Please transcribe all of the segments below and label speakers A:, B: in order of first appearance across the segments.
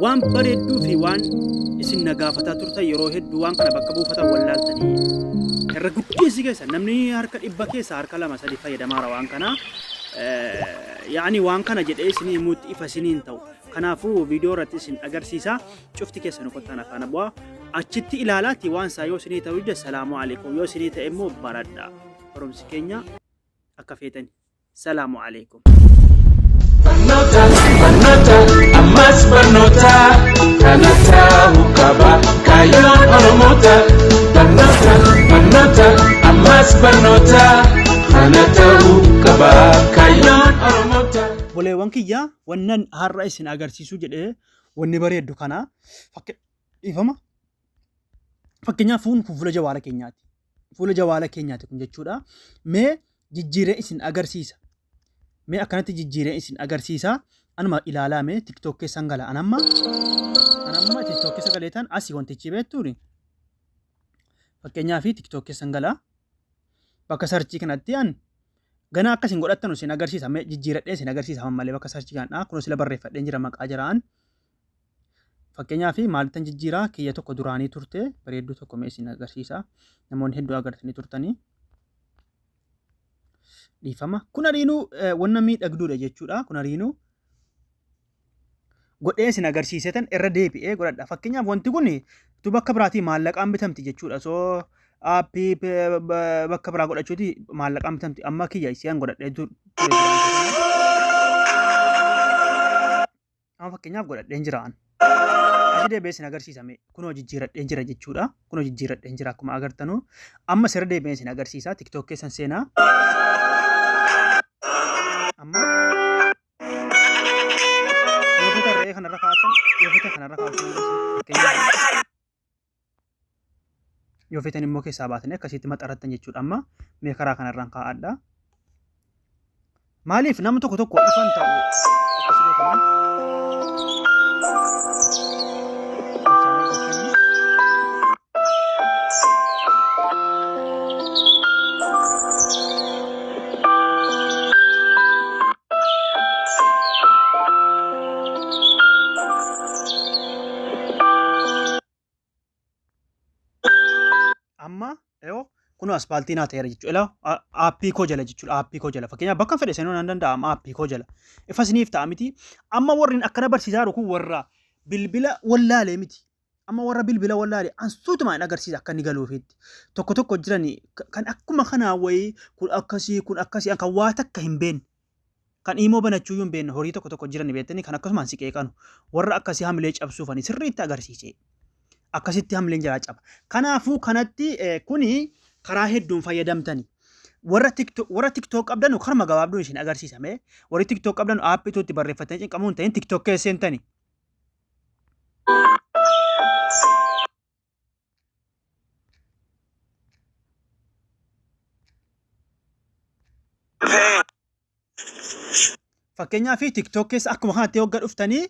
A: Waan bareedduu fi waan isin na gaafataa turtan yeroo hedduu waan kana bakka buufatan wallaaltanii irra guddeessi keessa namni harka dhibba keessa harka lama sadi fayyadamaara waan kana yaani waan kana jedhee isinii himuutti ifa isinii hin ta'u. Kanaafuu viidiyoo irratti isin agarsiisa. Cufti keessan kottaan afaan bu'aa. Achitti ilaalaatti waan isaa yoo isinii ta'u dide salaamu alaikum yoo isinii ta'e immoo baradha. Barumsi keenya akka feetani. Salaamu alaikum.
B: Barnoota, barnoota, ammas barnoota, kana ta'uu qaba kaayyoon Oromoota. Barnoota, barnoota, ammas barnoota, kana ta'uu qaba kaayyoon Oromoota.
A: Obboleewwan kiyya wannan har'a isin agarsiisuu jedhee wanni bareeddu kana dhiifama. Fakkeenyaaf kun fuula jawaala keenyaati. Fuula jawaala keenyaati kun jechuudha. Mee jijjiiree isin agarsiisa. Mee akkanatti jijjiiree isin agarsiisa. Anuma ilaalaa mee TikTok keessan gala. Anamma anamma TikTok keessa galeetan asii wantichi beektuuni. Fakkeenyaaf TikTok keessan gala. Bakka sarchii kanatti an ganaa akka isin godhattanu isin agarsiisa. Mee jijjiiradhee isin agarsiisa malee bakka sarchii kanadha. Kunoo sila barreeffadheen jira maqaa jiraan. Fakkeenyaaf maalittan jijjiiraa kiyya tokko duraanii turte bareedduu tokko mee isin agarsiisa. Namoonni hedduu agartanii turtanii. Dhiifama. Kun ariinuu wanna miidhagduudha jechuudha. Kun ariinuu godhee isin agarsiisetan irra deebi'ee godhadha. Fakkeenyaaf wanti kun utuu bakka biraatii maallaqaan bitamti jechuudha. Soo aappii bakka biraa godhachuuti maallaqaan bitamti. Amma kiyya isi'an godhadhee ture duraan. Amma fakkeenyaaf godhadheen jira an. Asii deebi'ee isin agarsiisa mee. Kunoo jijjiiradheen jira jechuudha. Kunoo jijjiiradheen jira akkuma agartanu. Amma sirra deebi'ee isin agarsiisa. TikTok keessan seenaa. Amma yoo feetan re'ee kanarra kaa'attan yoo feetan kanarra kaa'achuu dandeessan. Fakkeenyaaf yoo feetan immoo keessaa baatanii akkasitti maxarattan jechuudha. Amma mee karaa kanarraan kaa'adha. Maaliif nama tokko tokko ifan ta'u akkas gootanii ibsaan eeggatanii Amma yoo kun aspaaltii naa ta'eera jechuudha. Ilaa aappii koo jala jechuudha. Aappii koo jala. Fakkeenyaaf bakka fedhe seenuu nan danda'a amma aappii koo jala. Ifa isiniif ta'a miti. Amma warri akkana barsiisaa jiru kun warra bilbila wallaalee miti. Amma warra bilbila wallaalee ansuutuma hin agarsiisa akka inni galuufiitti. Tokko tokko jirani kan akkuma kanaa wayii kun akkasii kun akkasii kan waa takka hin beekne. Kan iimoo banachuuyyuu hin beekne horii tokko tokko jirani beektanii kan akkasumaan si qeeqanu. Warra akkasii hamilee cabsuufani sirriitti agarsiise. Akkasitti hamileen jalaa caba. Kanaafuu kanatti kuni karaa hedduun fayyadamtani. Warra TikTok warra TikTok qabdanu karuma gabaabduun isin agarsiisa mee. Warri TikTok qabdanu aappii itti barreeffatanii cinqamuu hin ta'in TikTok keessa seentani. Fakkeenyaaf TikTok keessa akkuma kanatti hogga dhuftanii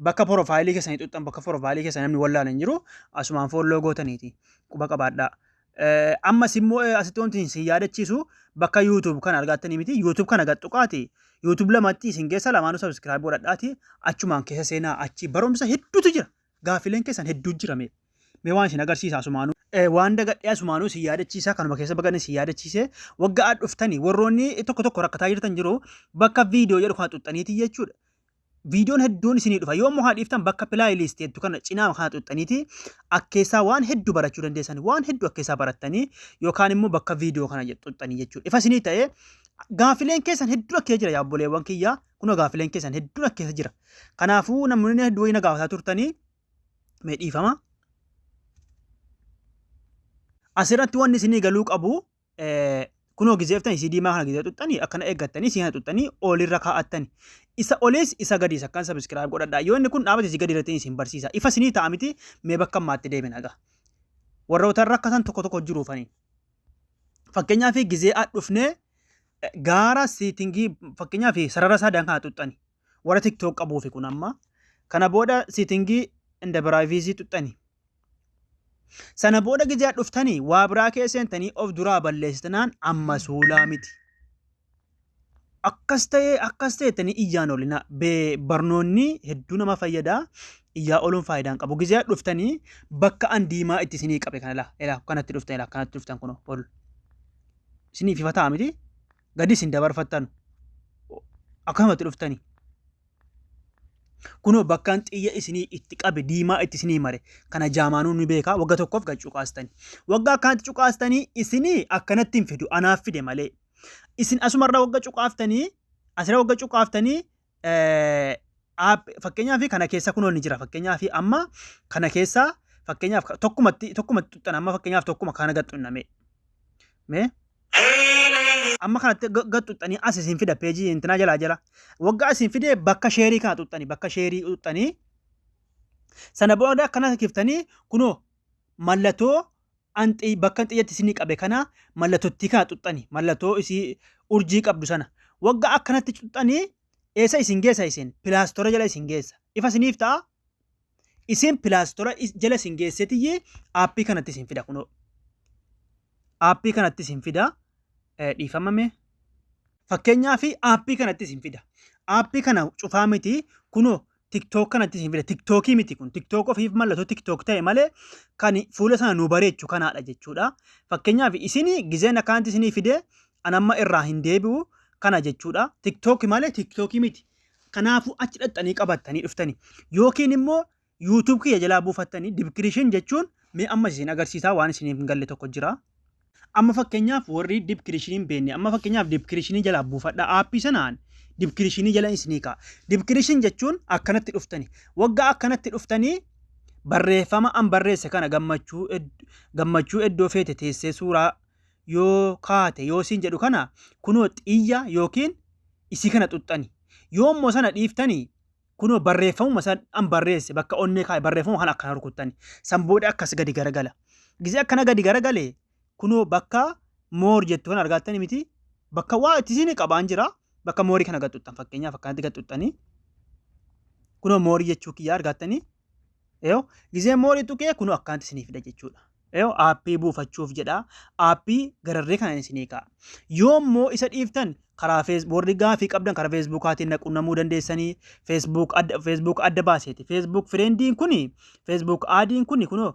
A: bakka porofaayilii keessanii xuxxan bakka porofaayilii keessa namni wallaale hin jiru asumaan foolloo gootaniiti quba qabaadhaa. Ammas immoo asitti wanti isin yaadachiisu bakka YouTube kana argattanii miti YouTube kana gad tuqaati YouTube lamatti isin keessa lamaanuu subscribe godhadhaati achumaan keessa seenaa achi barumsa hedduutu jira gaafileen keessan hedduu jira mee mee waan isin agarsiisa asumaanuu. Waan dagadhee asumaanuu isin yaadachiisa kanuma keessa bagan isin yaadachiise wagga ad dhuftanii warroonni tokko tokko rakkataa jirtan jiru bakka viidiyoo jedhu kana xuxxaniiti jechuudha. Viidiyoon hedduun isinii dhufa. Yoo immoo kana dhiiftan bakka playlist jettu kana cinaa kana xuxxaniiti akkeessaa waan hedduu barachuu dandeessan. Waan hedduu akkeessaa barattanii yookaan immoo bakka viidiyoo kana xuxxanii jechuudha. Ifa isinii ta'ee gaafileen keessan hedduun akkeessa jira yaa obboleewwan kiyyaa. Kunoo gaafileen keessan hedduun akkeessa jira. Kanaafuu namoonni hedduu wayii na gaafataa turtanii mee dhiifama. Asirratti wanni isinii galuu qabu Kunoo gizeeftan isii diimaa kana gizee xuxxanii akkana eeggattanii isii kana xuxxanii olirra kaa'attani. Isa oliis isa gadiis akkan subscribe godhadhaa. Yoo inni kun dhaabate isii gadi irratti isin barsiisa. Ifa isinii ta'a miti mee bakka ammaatti deebina egaa. Warroota rakkatan tokko tokko jiruufanii. Fakkeenyaaf gizee dhufnee gaara siitingii fakkeenyaaf sarara sadan kana xuxxani. Warra TikTok qabuufi kun amma. Kana booda siitingii inda privacy xuxxani. Sana booda gizee dhuftanii waa biraa keessa seentanii of duraa balleessitanaan amma suulaa miti. Akkas ta'ee akkas ta'e jettanii iyyaan oolina. Barnoonni hedduu nama fayyada. Iyyaa ooluun faayidaa hin qabu. Gizee dhuftanii bakka an diimaa itti isinii qabe kana laa elaa kanatti dhuftan elaa kanatti dhuftan kunoo ol. Isiniif ifa ta'a miti gadi isin dabarfattanu. Akkanumatti dhuftanii. Kunoo bakkaan xiyya isinii itti qabe diimaa itti isinii mare kana jaamaanuu ni beekaa wagga tokkoof gad cuqaastani. Wagga akkanatti cuqaastanii isinii akkanatti hin fidu anaaf fide malee. Isin asumarra wagga cuqaaftanii asirra wagga cuqaaftanii fakkeenyaaf kana keessa kunoo ni jira fakkeenyaaf amma kana keessa fakkeenyaaf tokkumatti tokkumatti xuxxan amma fakkeenyaaf tokkuma kana gad xunname. Mee amma kanatti gad xuxxanii as isin fida peejii intinaa jalaa jala waggaa isin fide bakka sheerii kana xuxxanii bakka sheerii xuxxanii sana booda akkana kiftanii kunoo mallattoo anxii bakka xiyyatti isinii qabe kana mallattottii kana xuxxanii mallattoo isii urjii qabdu sana waggaa akkanatti xuxxanii eessa isin geessa isin pilaastora jala isin geessa ifa isiniif ta'a isin pilaastora jala isin geessetiyyi aappii kanatti isin fida kunoo aappii kanatti isin fida dhiifama mee fakkeenyaaf aappii kanatti isin fida aappii kana cufaa miti kunoo tiktook kanatti isin fida tiktookii miti kun tiktook ofiif mallattoo tiktook ta'e malee kan fuula sana nu bareechu kanaadha jechuudha fakkeenyaaf isin gizeen akkanatti isinii fide an amma irraa hin deebi'u kana jechuudha tiktook malee tiktookii miti kanaafuu achi dhaxxanii qabattanii dhuftani yookiin immoo YouTube kiyya jalaa buufattanii dibkirishin jechuun mee amma isin agarsiisaa waan isiniif hin galle tokko jira. Amma fakkeenyaaf warri dibkirishinii hin beekne amma fakkeenyaaf dibkirishinii jalaa buufadha aappii sanaan dibkirishinii jala isinii ka'a. Dibkirishin jechuun akkanatti dhuftani. Waggaa akkanatti dhuftanii barreeffama an barreesse kana gammachuu gammachuu iddoo feete teessee suuraa yoo kaate yoo siin jedhu kana kunoo xiyya yookiin isii kana xuxxani. Yoo immoo sana dhiiftanii kunoo barreeffamuma san an barreesse bakka onnee kaa'e barreeffama kana akkana rukuttani. San booda akkas gadi garagala. Gizee akkana gadi garagale kunoo bakka moor jettu kana argaattani miti bakka waa itti isin qabaan jira bakka moorii kana gad xuxxan fakkeenyaaf akkanatti gad xuxxanii kunoo moorii jechuu kiyyaa argaattanii Eyo gizee moorii tuqee kunoo akkanatti isinii fida jechuudha. Eyo aappii buufachuuf jedha. Aappii gararree kana isinii ka'a. Yoo immoo isa dhiiftan karaa warri gaafii qabdan karaa feesbuukaatiin na qunnamuu dandeessanii feesbuuk adda feesbuuk adda baaseeti. Feesbuuk fireendiin kuni feesbuuk aadiin kuni kunoo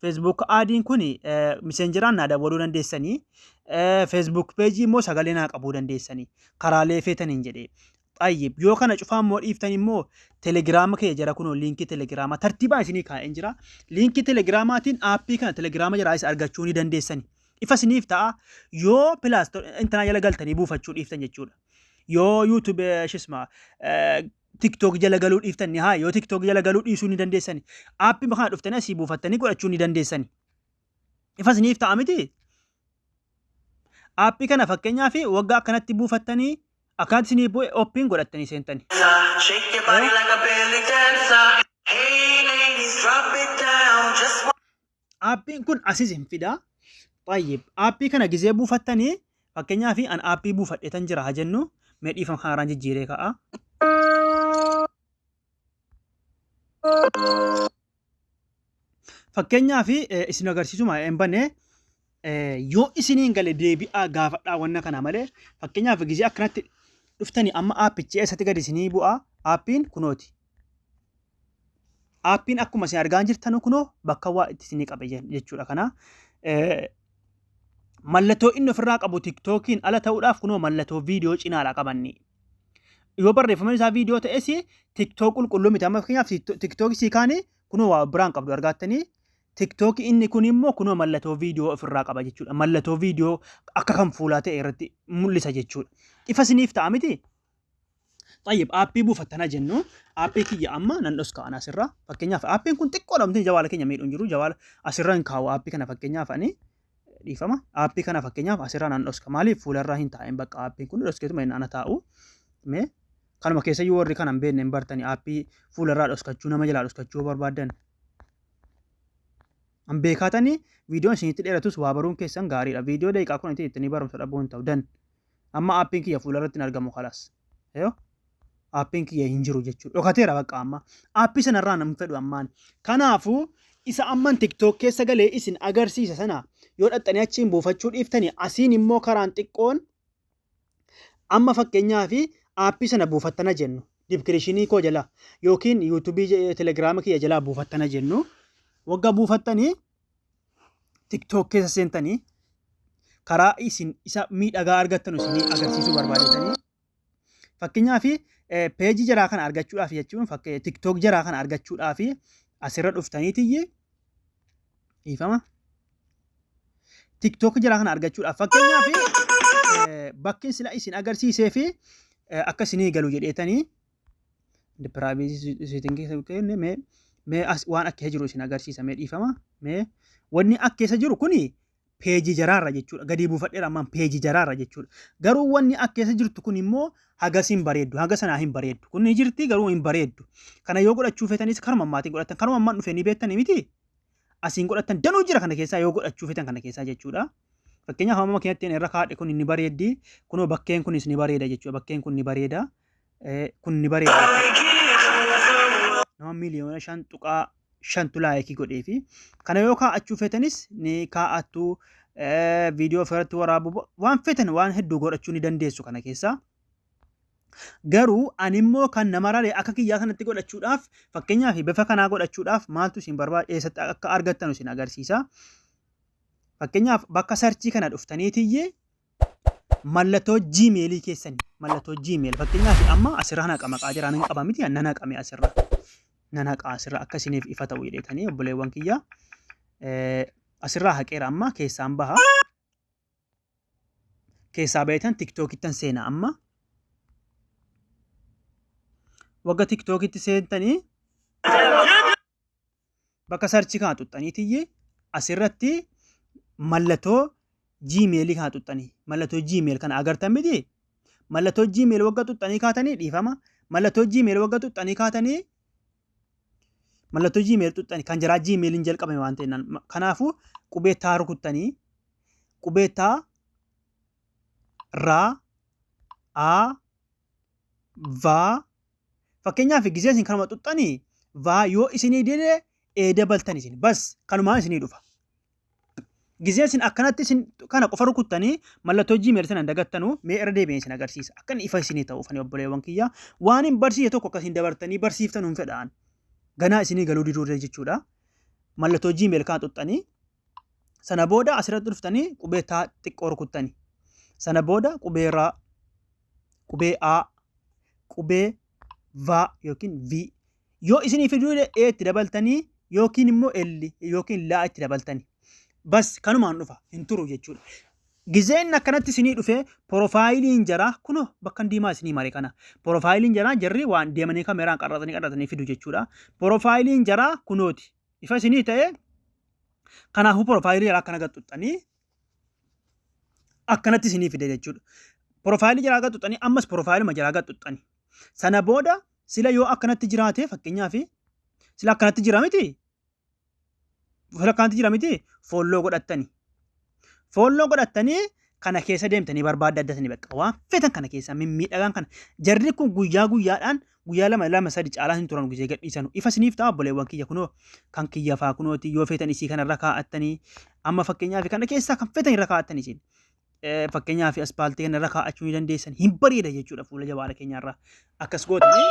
A: feesbuuk aadiin kuni miseenjeraan naa dawwaluu dandeessanii feesbuuk peejii immoo sagalee naa qabuu dandeessanii karaalee feetaniin jedhee. Xayyib yoo kana cufaa immoo dhiiftan immoo telegiraama kee jara kunoo liinkii telegiraamaa tartiibaan isinii kaa'een jira. Liinkii telegiraamaatiin aappii kana telegiraama jaraa isa argachuu ni dandeessani. Ifa isiniif ta'a yoo pilaastor intanaa jala galtanii buufachuu dhiiftan jechuudha. Yoo yuutube shisma tiktook jala galuu dhiiftan ni haa yoo tiktook jala galuu dhiisuu ni dandeessani. Aappii kana dhuftanii asii buufattanii godhachuu ni dandeessani. Ifa isiniif ta'a miti. Aappii kana fakkeenyaaf waggaa akkanatti buufattanii akkanatti isinii bu'e ooppiin godhattanii seentani.
C: Shake your body like a belly dancer. Hey ladies, drop it down. Just
A: Aappiin kun asis hin fida. Xayyib. Aappii kana gizee buufattanii fakkeenyaaf an aappii buufadheetan jira haa jennu mee dhiifama kanarraan jijjiiree ka'a. Fakkeenyaaf isin agarsiisuma hin bane yoo isiniin gale deebi'aa gaafadhaa wanna kana malee fakkeenyaaf gizee akkanatti dhuftanii amma aappichi eessatti gadi isinii bu'a aappiin kunooti. Aappiin akkuma isin argaa jirtanu kunoo bakka waa itti isinii qabe jechuudha kana. Mallattoo inni ofirraa qabu tiktookiin ala ta'uudhaaf kunoo mallattoo viidiyoo cinaadha qabanni. Yoo barreeffamni isaa viidiyoo ta'es tiktook qulqulluu miti. Amma fakkeenyaaf tiktookii sii kaanii kunoo waa biraan qabdu argaattanii tiktookii inni kun immoo kunoo mallattoo viidiyoo ofirraa qaba jechuudha. Mallattoo viidiyoo akka kan fuulaa ta'e irratti mul'isa jechuudha. Ifa isiniif ta'a miti? Xayyib aappii buufattana jennu aappii kiyya amma nan dhoska ana asirra fakkeenyaaf aappiin kun xiqqoodha wanti jawaala keenya miidhu hin jiru jawaala asirra hin kaa'u aappii kana fakkeenyaaf ani dhiifama aappii kana fakkeenyaaf asirra nan dhoska maaliif fuularra hin taa'in bakka aappiin kun dhoskeetuma inni ana taa'u mee kanuma keessayyuu warri kana hin beekne hin bartani aappii fuularraa dhoskachuu nama jalaa dhoskachuu yoo barbaaddan an beekaatanii viidiyoon isinitti dheeratus waa baruun keessan gaariidha viidiyoo daqiiqaa kun itti ittanii barumsa dhabuu hin ta'u dan amma aappiin kiyya fuularratti hin argamu kalaas yoo aappiin kiyya hin jiru jechuudha. Dhokateera bakka amma. Aappii sanarraa nan fedhu ammaan. Kanaafuu isa amman TikTok keessa galee isin agarsiisa sana yoo dhaxxanii achiin buufachuu dhiiftanii asiin immoo karaan xiqqoon amma fakkeenyaaf aappii sana buufattana jennu. Description koo jalaa yookiin YouTubeii Telegiraama kiyya jalaa buufattana jennu. Wagga buufattanii TikTok keessa seentanii karaa isin isa miidhagaa argattan isinii agarsiisuu barbaadetanii. Fakkeenyaaf, peejii jaraa kana argachuudhaaf jechuun TikTok jaraa kana argachuudhaaf asirra dhuftaniitiyyi, dhiifama. TikTok jaraa kana argachuudhaaf, fakkeenyaaf, bakki sila isin agarsiisee fi akka isinii galu jedheetanii privacy settingii mee mee as waan akka jiru isin agarsiisa. Mee dhiifama, mee wanni akka keessa jiru kuni peejii jaraarra jechuudha. Gadi buufadheera ammaan peejii jaraarra jechuudha. Garuu wanni akka keessa jirtu kun immoo hagas hin bareeddu. Haga sanaa hin bareeddu. Kun ni jirti, garuu hin bareeddu. Kana yoo godhachuu feetanis karuma ammaatiin godhattan. Karuma ammaan dhufee ni beektanii miti. Asiin godhattan danuu jira kana keessaa yoo godhachuu feetan kana keessaa jechuudha. Fakkeenyaaf, amma makiinatti irra kaadhe kun ni bareeddi. Kunoo bakkeen kunis ni bareeda jechuudha. Bakkeen kun ni bareeda. Kun ni bareeda. Nama 5.5 miliyoonatu likeii godheefi. Kana yoo kaa'achuu feetanis ni kaa'attu. Viidiyoo ofirratti waraabuu, waan feetan waan hedduu godhachuu ni dandeessu kana keessaa. Garuu ani immoo kan nama raree akka kiyyaa kanatti godhachuudhaaf, fakkeenyaaf bifa kanaa godhachuudhaaf maaltu isin barbaada, eessatti akka argattan isin agarsiisa. Fakkeenyaaf, bakka searchii kana dhuftaniitiyyee mallattoo Gmailii keessan, mallattoo Gmail, fakkeenyaaf amma asirraa naqa maqaa jira nan qaba miti, nan haqame asirra nan haqa asirra akka isiniif ifa ta'u jedheetanii, obboleewwan kiyya, asirraa haqeera. Amma keessaan baha, keessaa bahetan TikTokittan seena. Amma wagga TikTokitti seentanii bakka searchii kana tuxxaniitiyyee asirratti mallattoo Gmailii kana tuxxanii, mallattoo Gmail kana agartan miti? Mallattoo Gmail wagga tuxxanii kaatanii, dhiifama, mallattoo Gmail wagga tuxxanii kaatanii, mallattoo Gmail tuxxanii kan jaraa Gmailiin jalqabame waan ta'eef, kanaafuu qubee taa rukuttanii, qubee taa, raa, a, vaa. Fakkeenyaaf, gisee isin kanuma tuxxanii vaa yoo isinii dide ee dabaltan isin bas kanumaan isinii dhufa. Gisee isin akkanatti isin kana qofa rukuttanii mallattoo Gmail sana hin dagattanu. Mee irra deebi'een isin agarsiisa. Akka inni ifa isinii ta'uuf ani, obboleewwan kiyya, waan hin barsiise tokko akkasiin dabartanii barsiiftan hin fedhaan. Ganaa isinii galuu diduu jechuudha. Mallattoo Gmail kana tuxxanii sana booda asirratti dhuftanii qubee taa xiqqoo rukuttanii. Sana booda qubee raa, qubee A, qubee V yookiin V. Yoo isinii fiduu E itti dabaltanii yookiin immoo L yookiin L itti dabaltanii. Bas kanumaan dhufa, hin turu jechuudha. Gizeen akkanatti isinii dhufe profileiin jaraa kunoo bakka diimaa isinii mare kana. Profileiin jaraa jarri waan deemanii kameraan qarratanii qarratanii fidu jechuudha. Profileiin jaraa kunooti. Ifa isinii ta'e, kanaafuu profileii jaraa akkana gaxuxxanii akkanatti isinii fide jechuudha. Profileii jaraa gaxuxxanii ammas profileuma jaraa gaxuxxanii. Sana booda sila yoo akkanatti jiraate, fakkeenyaaf sila akkanatti jira miti? Sila akkanatti jira miti? Follow godhattanii. Follow godhattanii kana keessa deemtanii barbaadda addatanii bakka waan feetan kana keessa mimmiidhagaan kana. Jarri kun guyyaa guyyaadhaan, guyyaa lama lama sadi caalaa hin turan gizee gadhiisanu. Ifa isiniif ta'a, obboleewwan kiyya, kunoo kan kiyya faa kunooti. Yoo feetan isii kanarra kaa'attanii, amma fakkeenyaaf kana keessaa kan feetan irra kaa'attanii isin. Fakkeenyaaf aspaaltii kana irra kaa'achuu ni dandeessan, hin bareeda jechuudha fuula jabaala keenyaarra. Akkas gootanii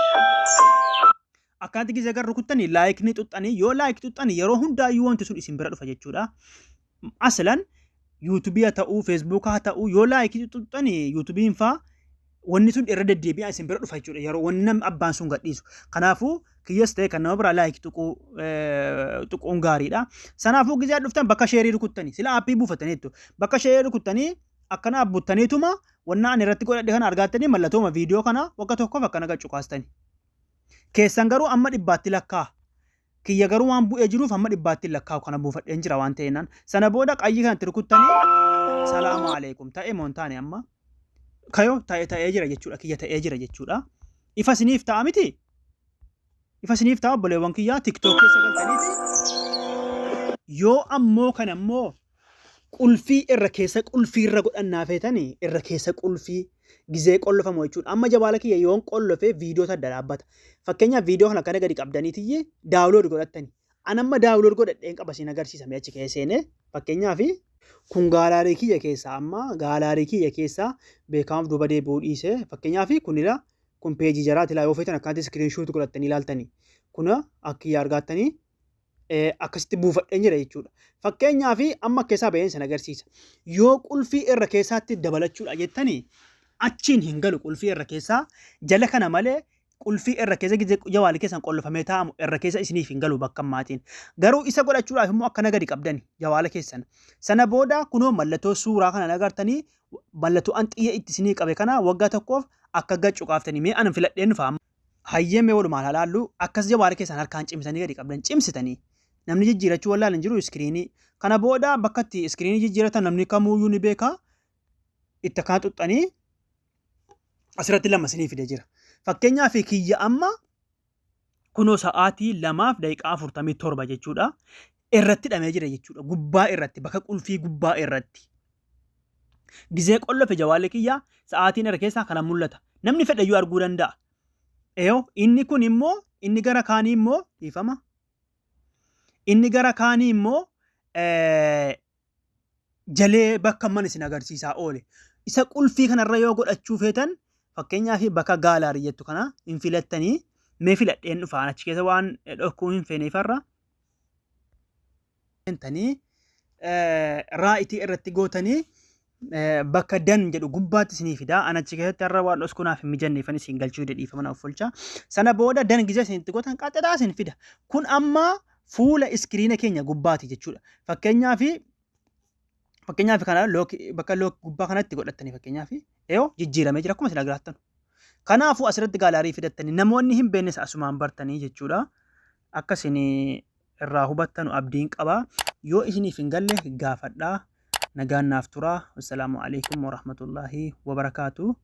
A: akkanatti gizee gar rukuttanii like ni xuxxanii, yoo like xuxxanii yeroo hundaayyuu wanti sun isin bira dhufa jechuudha. Aslan YouTubeii haa ta'uu, Facebookaa haa ta'uu, yoo likeii xuxxanii YouTubeiin faa wanni sun irra deddeebi'aa isin bira dhufa jechuudha yeroo wanni namni abbaan sun gadhiisu. Kanaafuu kiyyas ta'e kan nama biraa like tuquun gaariidha. Sanaafuu gizee dhuftan bakka shareii rukuttanii, sila appii buufataniittu, bakka shareii rukuttanii akkana abbuttaniituma wanna ani irratti godhadhe kana argaattanii mallattooma viidiyoo kana wagga tokkoof akkana gaccukaastani. Keessan garuu amma 100tti lakkaa'a. Kiyya garuu waan bu'ee jiruuf amma 100tti lakkaa'u, kana buufadheen jira waan ta'eenaan. Sana booda qayyii kanatti rukuttanii salaamu alaikum. Ta'e moo hin taane amma? Kayoo ta'e, ta'ee jira jechuudha. Kiyya ta'ee jira jechuudha. Ifa isiniif ta'a miti? Ifa isiniif ta'a, obboleewwan kiyyaa, TikTok keessa galtaniiti. Yoo ammoo kana ammoo qulfii irra keessa qulfii irra godhannaa feetanii, irra keessa qulfii gizee qollofamu jechuudha. Amma jabaala kiyya yoon qollofe viidiyoo adda dhaabbata. Fakkeenyaaf, viidiyoo kana akkana gadi qabdaniitiyye download godhattani. An amma download godhadheen qaba, siin agarsiisa. Mee achi keessa seenee, fakkeenyaaf kun gallery kiyya keessaa, amma gallery kiyya keessaa beekamuuf duuba deebi'uu dhiise, fakkeenyaaf kunila Kun peejii jaraati laa, yoo feetan akkanatti screenshot godhattanii ilaaltanii. Kun akka kiyya argaattanii akkasitti buufadheen jira jechuudha. Fakkeenyaaf amma keessaa baheen sana agarsiisa. Yoo qulfii irra keessaatti dabalachuudha jettanii, achiin hin galu qulfii irra keessaa jala kana malee. Qulfii irra keessa gizee jawaali keessan qollofamee taa'amu irra keessa isiniif hin galu bakka ammaatiin. Garuu isa godhachuudhaaf immoo akkana gadi qabdani jawaala keessan. Sana booda kunoo mallattoo suuraa kana agartanii, mallattoo an xiyya itti isinii qabe kana waggaa tokkoof akka gaccu qaaftanii mee an filadheen dhufa. Hayyee, mee walumaan halaallu. Akkas jawaala keessan harkaan cimsanii gadi qabdan, cimsitanii. Namni jijjiirachuu wallaal hin jiru iskiriinii. Kana booda bakka itti iskiriinii jijjiiratan namni kamuyyuu ni beeka. Itti akkana xuxxanii asirratti lama isinii fide jira. Fakkeenyaaf kiyya amma kunoo sa'aatii 2:47 jechuudha. Irratti hidhamee jira jechuudha. Gubbaa irratti, bakka qulfii gubbaa irratti. Gizee qollofe jawaalli kiyya sa'aatiin irra keessaa kana mul'ata. Namni fedhayyuu arguu danda'a. Eeyoo, inni kun immoo, inni gara kaanii immoo, dhiifama. Inni gara kaanii immoo jalee bakka mana isin agarsiisaa oole. Isa qulfii kanarra yoo godhachuu feetan, fakkeenyaaf bakka gallery jettu kana hin filattanii. Mee filadheen dhufaan, achi keessa waan dhokkuu hin feeneefarra. Seentanii right irratti gootanii bakka done jedhu gubbaatti isinii fidaa. An achi keessatti har'a waan dhoskunaaf naaf hin mijanneefan isin galchuu dhiifama na offolcha. Sana booda done gizee isinitti gootan qaxxataa isin fida. Kun amma fuula iskiriina keenya gubbaati jechuudha. Fakkeenyaaf kana lock, bakka lock gubbaa kanatti godhattanii, fakkeenyaaf eeyoo jijjiiramee jira akkuma isin agartan. Kanaafuu asirratti gallery fidattanii namoonni hin beeknes asumaan bartanii jechuudha. Akka isin irraa hubattanu abdiin qaba. Yoo isiniif hin galle gaafadhaa. Nagaan naaf turaa. Wassalaamu alaikum warahmatullaahi wabarakaatu.